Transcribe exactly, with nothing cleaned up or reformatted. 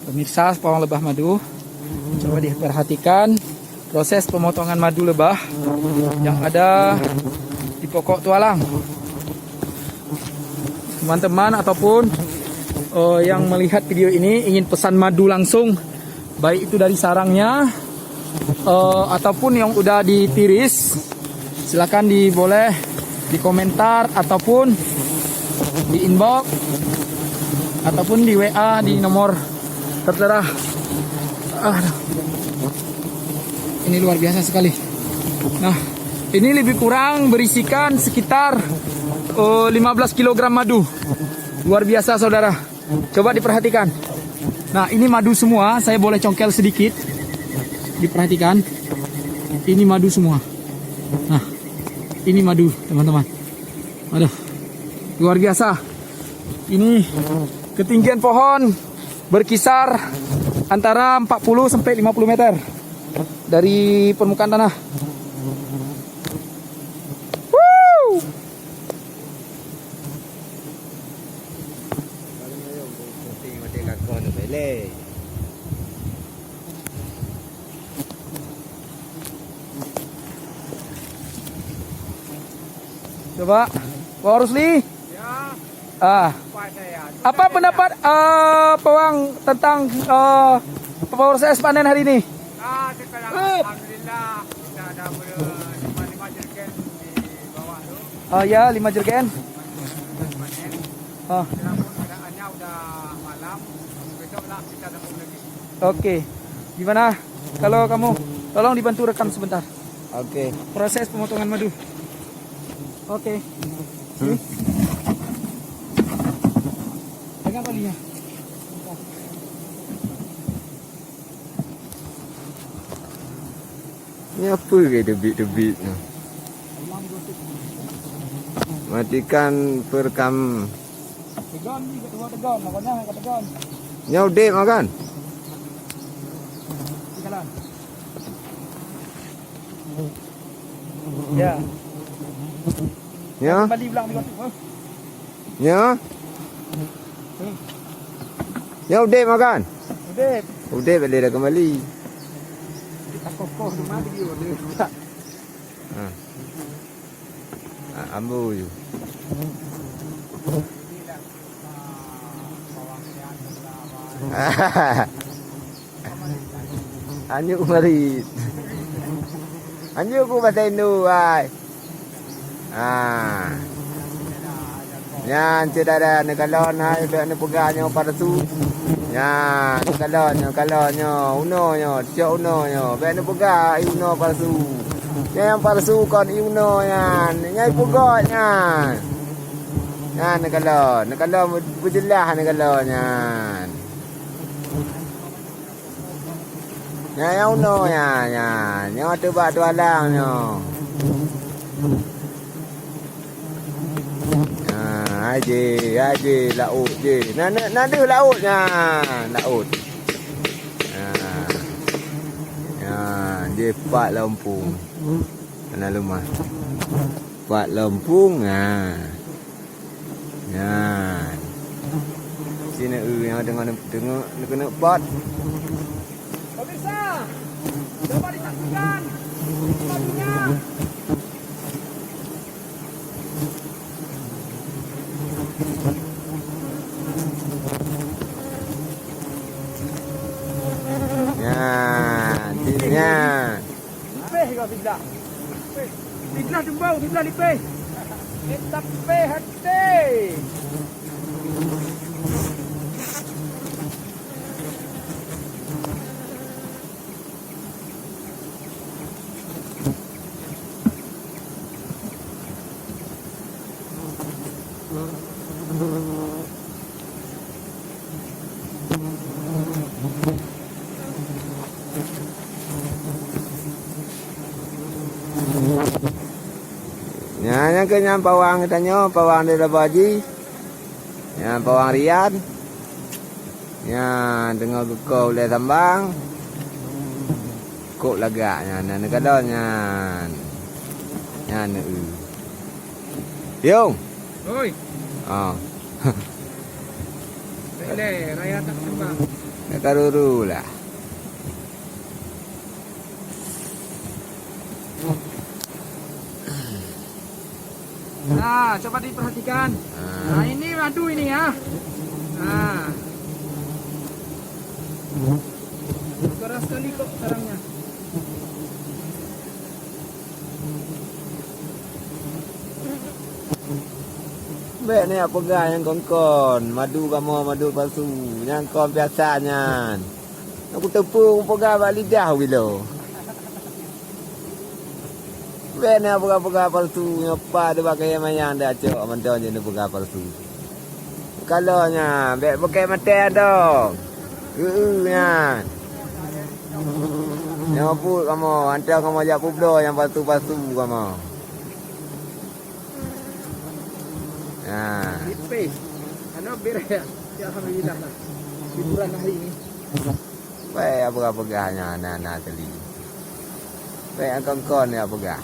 Pemirsa, pawang lebah madu, coba diperhatikan proses pemotongan madu lebah yang ada di pokok tualang. Teman-teman ataupun, eh, yang melihat video ini ingin pesan madu langsung, baik itu dari sarangnya, eh, ataupun yang udah ditiris, silakan di, boleh di komentar ataupun di inbox ataupun di W A di nomor tertera. Aduh. Ini luar biasa sekali. Nah, ini lebih kurang berisikan sekitar, eh, lima belas kilogram madu. Luar biasa, saudara. Coba diperhatikan. Nah, ini madu semua. Saya boleh congkel sedikit. Diperhatikan. Ini madu semua. Nah, ini madu, teman-teman. Aduh, luar biasa. Ini ketinggian pohon berkisar antara empat puluh sampai lima puluh meter dari permukaan tanah. Woo! Coba, Pak Rusli. Ya. Ah. Apa pendapat, eh, Pawang tentang, eh, proses panen hari ini? Ah, sekarang alhamdulillah kita ada ber-, lima, lima jerigen di bawah tu. Oh ya, lima jerigen. Panen. Oh. Sekarang pun keadaannya udah malam. Besok lah kita sambung lagi. Oke. Gimana kalau kamu tolong dibantu rekam sebentar? Oke. Proses pemotongan madu. Oke. Hmm. Pegang talinya. Ni apa ke tebit-tebit tu? Matikan perekam. Tegon ni, kedua tegon. Makanya hai ka tegon. Nyoe udeb mah kan? Jalan. Ya. Ya. Kembali ulang di waktu, ha? Ya. Hmm. Ya udeb mah kan? Udeb. Udeb boleh dah kembali. Kita kokoh tu mati dia, dia. Ha. Ha, ambo ju. Anyuk marit. Anyuk ku bahasa Indo ai. Ha. Nyan syedara neukalon hai, bèk neupeugah nyoe palsu. Nyan neukalon, neukalon nyoe, unoe nyoe, cok unoe nyoe, bèk neupeugah i unoe palsu. Nyan nyang palsu kon i unoe nyan, nyan i peugöt nyan. Nyan neukalon, neukalon beujeulaih neukalon nyan. Nyan, nyang unoe nyan, nyan. Nyoe teubak tualang nyoe. Nyan, hai jih, hai jih, laôt jih. Na, na, na deuh laôt nyan, laôt. Nyan. Nyan, jih pat lom phôn. Hana leumah. Pat lom phôn, ha. Nyan. Sinoe nyang teungoh, teungoh, teungoh keuneuk pot. Pemirsa, coba disaksikan lagunya. Nyan, nyan. Lipéh ka siblah. Siblah teumbông, siblah lipéh. Lipéh hati. Nyan, nyan keuh nyan pawang geutanyoe, pawang di Rabaji. Nyan pawang Rian. Nyan teungoh geuko ulèe sambang. Kok lagak nyan, nyan neukalon nyan. Nyan, eu. Yong. Oi. Ah. Lé, raya tak sembang. Ka ruru lah. Nah, coba diperhatikan. Ah. Nah, ini madu ini ya. Nah. Keras sekali kok sarangnya. Bèk neujak peugah nyang kon-kon, madu kamoe, madu palsu, nyang kon biasa nyan. Nyang kuteupeu kupeugah bak lidah bilo. Bèk neujak peugah-peugah palsu, nyoe pat bak kayèe manyang dak cok mantong jeuet neupeugah palsu. Kalau nyan, bèk bukét maté dong. Heu nyan. Nyoe buet kamoe, hantom kamoe jak peubloe nyang palsu-palsu kamoe. Nah. Nipis. Ano bir ya? Ya, alhamdulillah lah. Hiburan hari ini. Bèk peugah-peugah nyan na-na teli. Bèk kon-kon ya peugah.